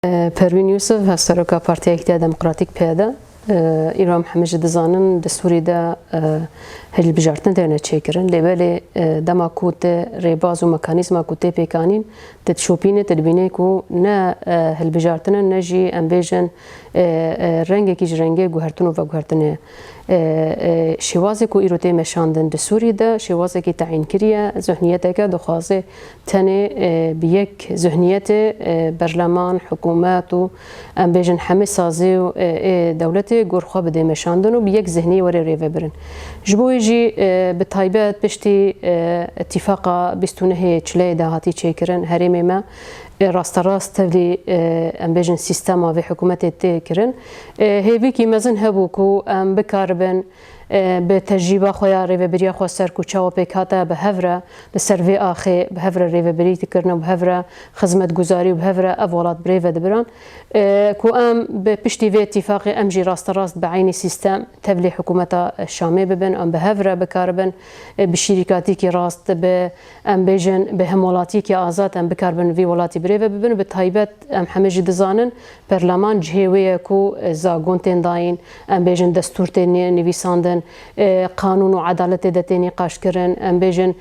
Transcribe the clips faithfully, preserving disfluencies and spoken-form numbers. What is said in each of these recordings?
Pervîn Yûsif, Hevseroka Partiya Yekîtiya Demokratîk P Y D, îro em hemî jî dizanin di Sûrî de hilbijartin têne çêkirin. Lê belê dema ku tu rêbaz û mekanîzma ku tê pêkanîn, tu dişopînî, tu dibînî ku ne hilbijartin in, ne jî em bêjin rengekî ji rengê guhertin û veguhertinê ye. Şêwazê ku îro tê meşandin di Sûrî de şêwazekî teyînkirî ye, zihniyeteke dixwaze tenê bi yek zihniyetê berleman, hikûmet û em bêjin hemî sazî û ê dewletê gor xwe bidê meşandin û bi yek zihnî were rêvebirin. Ji bo wê jî bi taybet piştî îtîfaqa bîst û nehê Çileyê de hatî çêkirin herêmê me rasterast tevlî em bêjin sîstema vê hikûmetê tê kirin. Hêvîkî mezin hebû ku em bikaribin bi tecrîba xwe ya rêvebiriya xwe ser ku çawa pêk hate bi hev re li ser vê axê bi hev re rêvebirî dikirin û bi hev re xizmetguzarî û bi hev re ev welat bi rê ve dibiran. Ku em bi piştî vê îtîfaqê em jî rasterast bi eynî sîstem tevlî hikûmeta Şamê bibin, em bi hev re bikaribin bi şîrîkatîkî rast bi em bêjin bi hemwelatiyekî azad em bikaribin vî welatî bi rê ve bibin. Bi taybet em hemî jî dizanin, berleman cihê wê ye ku zagon tên dayîn, em bêjin destûr tên nivîsandin, qanûn û edaletê de tê nîqaşkirin, em bêjin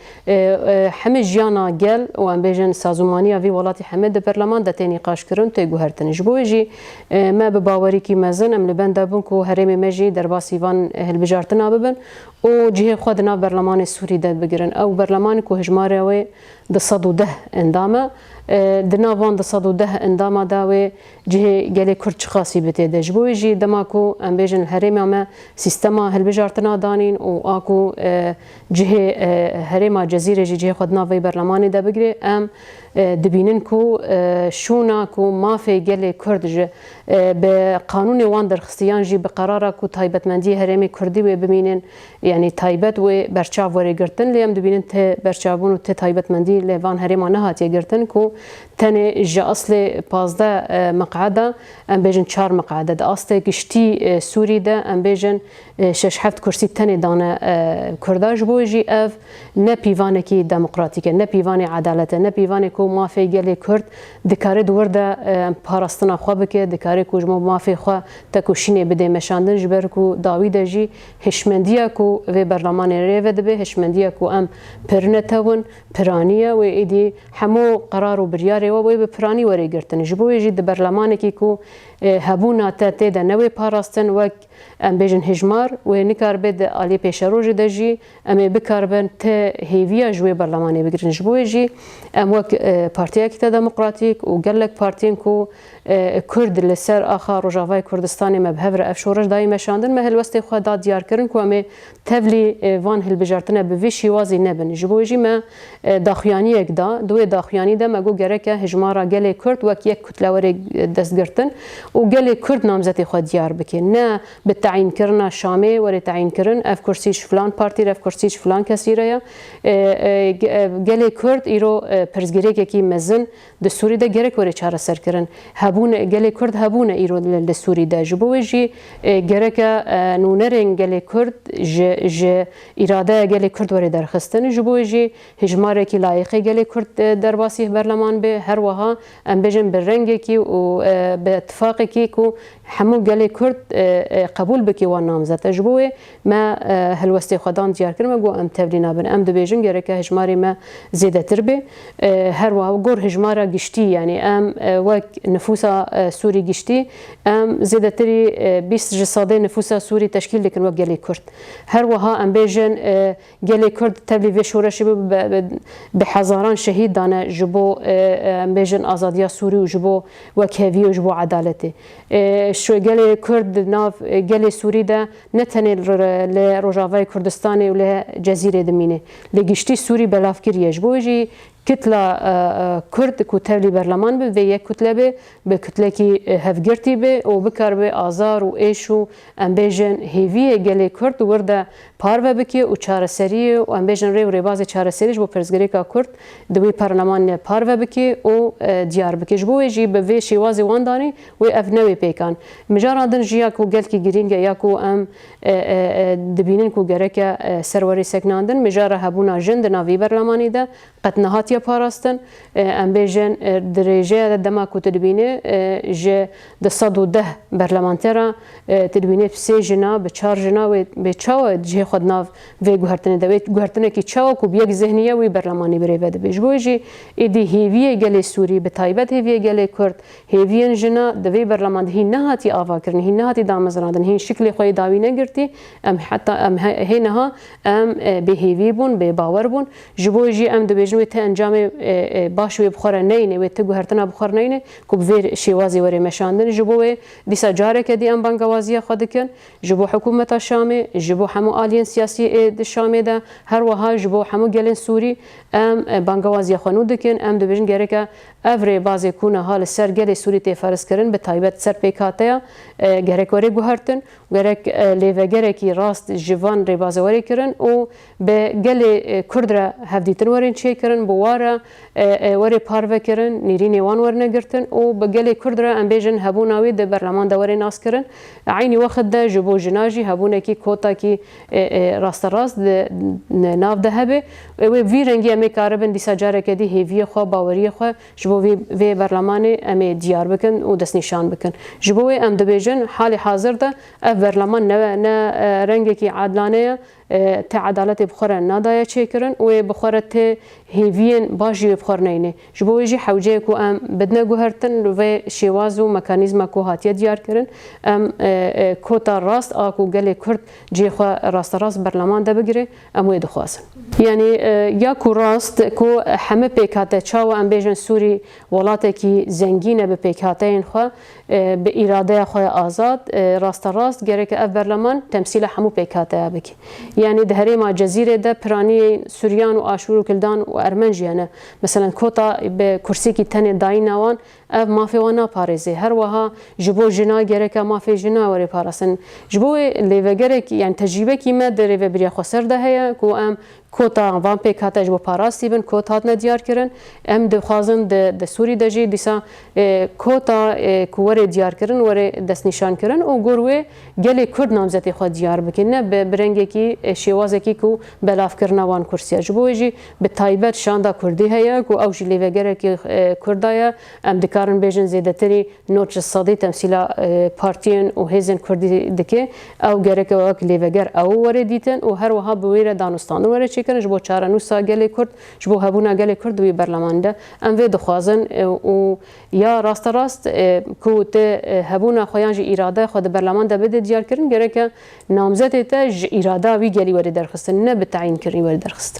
hemî jiyana gel û em bêjin sazûmaniya vî welatî hemî di berleman de tê nîqaşkirin, tê guhertin. Ji bo wê jî me bi bawerîkî mezin em li benda bûn ku herêmê me jî derbasî van hilbijartina bibin û cihê xwe di nav berlemanê Sûrî de bigirin. Ew berlemanê ku hijmara wê du sed û deh endam e. Di nav van du sed û deh endama de wê cihê gelê Kurd çiqasî bi tê de. Ji bo wê jî dema ku em bêjin li herêma me sîstema hilbijartina danîn û a ku cihê herêma Cezîrê jî cihê xwe di nav vê berlemanê de bigire, em dibînin ku şûna ku mafê gelê Kurd ji bi qanûnê wan derxistiyan jî bi qerara ku taybetmendiyê herêmê Kurdî wê bimînin, yanî taybet wê berçav were girtin, lê em dibînin ti berçavbûn û ti taybetmendî li van herêma nehatiye girtin ku tenê ji aslê pazdeh meqeda, em bêjin çar meqede di astê giştî Sûrî de, em bêjin şeş heft kursî tenê dane Kurda. Ji bo wê jî ev ne pîvanekî demokratîk e, ne pîvanê edalet e, ne pîvanê ku mafê gelê Kurd dikare di wir de parastina xwe bike, dikare ku ji bo mafê xwe tekoşînê bidê meşandin, ji ber ku dawî de jî hişmendiya ku vê berlemanê rê ve dibe, hişmendiya ku em pir netew in, piranî ye, wê êdî hemû qerar û biryarê we wê bi piranî were girtin. Ji bo wê jî di berlemanekî ku hebûna te tê de ne wê parastin, wek em bêjin hijmar, wê nikaribe di aliyê pêşerojê de jî em ê bikaribin ti hêviya ji wê berlemanê bigirin. Ji bo wê jî em wek Partiya Yekîtiya Demokratîk û gelek partiyên ku Kurd li ser axa Rojavayê Kurdistanê me bi hev re ev şoreş dayî meşandin, me helwestê xwe da diyar kirin ku em ê tevlî van hilbijartine bi vî şîwazî nebin. Ji bo wê jî me daxuyaniyek da. Di wê daxuyanî de me got gereke hijmara gelê Kurd wek yek kutle were destgirtin û gelê Kurd namzetê xwe diyar bike. Ne bi teyînkirina Şamê were teyînkirin, ev kursî ji filan partî re, ev kursî ji filan kesî re ye. Gelê Kurd îro pirsgirêkekî mezin di Sûrî de gerek were çareserkirin. Hebûne, gelê Kurd hebûne îro li, li Sûrî de. Ji bo wê jî gereke nûnerên gelê Kurd ji, ji îradeya gelê Kurd were derxistin. Ji bo wê jî hijmarekî layiqê gelê Kurd derbasî berleman be. Her wiha em bêjin bi rengekî û bi tifaqekî ku hemû gelê Kurd qebûl bike wan namzet e. Ji bo wê me helwestê xwe dan diyar kir, me got em tevlî nabin. Em dibêjin gereke hijmarê me zêdetir be. Her wiha gor hijmara giştî, yanî em wek nifûsa Sûrî giştî, em zêdetirî bîst ji sedê nifûsa Sûrî teşkîl dikin wek gelê Kurd. Her wiha em bêjin gelê Kurd tevlî vê şoreşê bi, bi, bi hezaran şehîd dane ji bo, e, e, em bêjin azadiya Sûrî û ji bo wekheviyê û ji bo edaletê. E, şu gelê Kurd di nav, e, gelê Sûrî de ne tenê li, li Rojavayê Kurdistanê û li Cezîrê dimîne. Li giştî Sûrî belavkirî ye. Ji bo wê jî kitla, e, e, Kurd ku tevlî berleman bi, vê yek kutle be, bi kutlekî, e, hevgirtî be û bikaribe azar û êş û em bêjin hêviyê gelê Kurd wir de parve bike û çareseriyê û em bêjin rê û rêbazê çareserî ji bo pirsgirêka Kurd di wî perlemanê parve bike û, e, diyar bike. Ji bo wê jî bi vê şêwazê wan danî wê ev newê pêkan. Mijaran din jî ya ku gelkî girîng e, ya ku em, e, e, e, dibînin ku gereke, e, ser werê seknandin, mijara hebûna jin di nav vî berlemanî de, qet nehatiye parastin. E, em bêjin, e, di rêjeya de dema ku tu dibînî, e, ji di sed û deh berlemantera, e, tu dibînî bi sê jina, bi çar jina wê, wê çawa cihê xwe di nav vê guhertinê de, wê guhertinekî çawa ku bi yek zihniye wî berlemanî birêve dibe. Ji bo wê jî êdî hêviyê gelê Sûrî, bi taybet hêviyê gelê Kurd, hêviyên jina di vê berleman de hîn nehatî avakirin, hîn nehatî damezrandin, hîn şiklê xwe yê dawî negirtî. Em heta, em he-, hê niha em, e, bêhêvî bûn, bêbawer bûn. Ji bo jî em dibêjin wê ti encamê, e, e, baş wê bi xwe re neyne, wê ti guhertina bi xwe re neyne ku bi vê şêwazê were meşandin. Ji bo wê dîsa careke dî em bangewaziya xwe dikin ji bo hikûmeta Şamê, ji bo hemû aliyên siyasî ê di Şamê de, her wiha ji bo hemû gelên Sûrî em, e, bangewaziya xwe nû dikin. Em dibêjin gereke ev rêbazê ku niha li ser gelê Sûrî tê ferz kirin, bi taybet ser pêkhateya, e, gerek were guhertin. Gerek, e, lêvegerekî rast ji van rêbazê were kirin û bi gelê, e, Kurd re hevdîtin werin çêkirin, bi wa re, e, e, were parve kirin, nêrînê wan werine girtin û bi gelê Kurd re, em bêjin, hebûna wî di berleman de were naskirin. Eynî wext de ji bo jina jî hebûnekî kotakî, e, e, rasterast di, di nav de hebe. Wê vî rengî em ê karibin dîsa careke dî hêviyê xwe, baweriyê xwe ji bo vê, vê berlemanê em ê diyar bikin û destnîşan bikin. Ji bo wê em dibêjin, halê hazir de ev berleman ne, ne, e, rengekî edlane ye, e, ti edaletê bi xwe re nadaye çêkirin û wê bi xwe re ti hêviyên baş jî wê bi xwe re neyne. Ji bo wê jî hewce ye ku em bidine guhertin vê şêwaz û mekanîzma ku hatiye diyar kirin, em, e, e, kota rast a ku gelê Kurd cihê xwe rasterast berleman de bigire, em wê dixwazin. Yanî, e, ya ku rast ku heme pêkhate, çawa em bêjin Sûrî welatekî zengîn e bi pêkhateyên xwe, e, bi îradeya xwe ya azad, e, rasterast gereke ev berleman temsîla hemû pêkhateya bike. Yanî di herêma Cezîrê de piraniyên Suryan û Aşûr û Kildan û Ermen jî hene. Meselen kota bi kursîkî tenê dayîna wan, ev mafê wan naparêze. Her wiha ji bo jina gereke mafê jina were parastin. Ji bo wê lêvegerek, yanî tecrîbekî me di Rêvebiriya Xweser de heye ku em kota van pêkhate ji bo parastî bin, kot hatine diyar kirin. Em dixwazin di, di Sûrî de jî dîsa, e, kota, e, ku were diyar kirin, were destnîşan kirin û gor wê gelê Kurd namzetê xwe diyar bikin. Ne bi, bi rengekî, e, şêwazekî ku belavkirina wan kursî ye. Ji bo wê jî bi taybet Şanda Kurdî heye ku ew jî lêvegerekî, e, Kurda ye. Em dikarin bêjin zêdetirî nod ji sedî temsîla, e, partiyên û hêzên Kurdî dike. Ew gereke wek lêveger ew were dîtin û her wiha bi wê re danûstandin were çêkirin ji bo çarenûsa gelê Kurd, ji bo hebûna gelê Kurd di wî berlemanî de. Em vê dixwazin, e, û ya rasterast, e, ku ti, e, hebûna xwe yan jî îradeya xwe di berleman de bide diyarkirin, gereke namzetê te ji îrada wî gelî were derxistin, ne bi teyînkirinî were derxistin.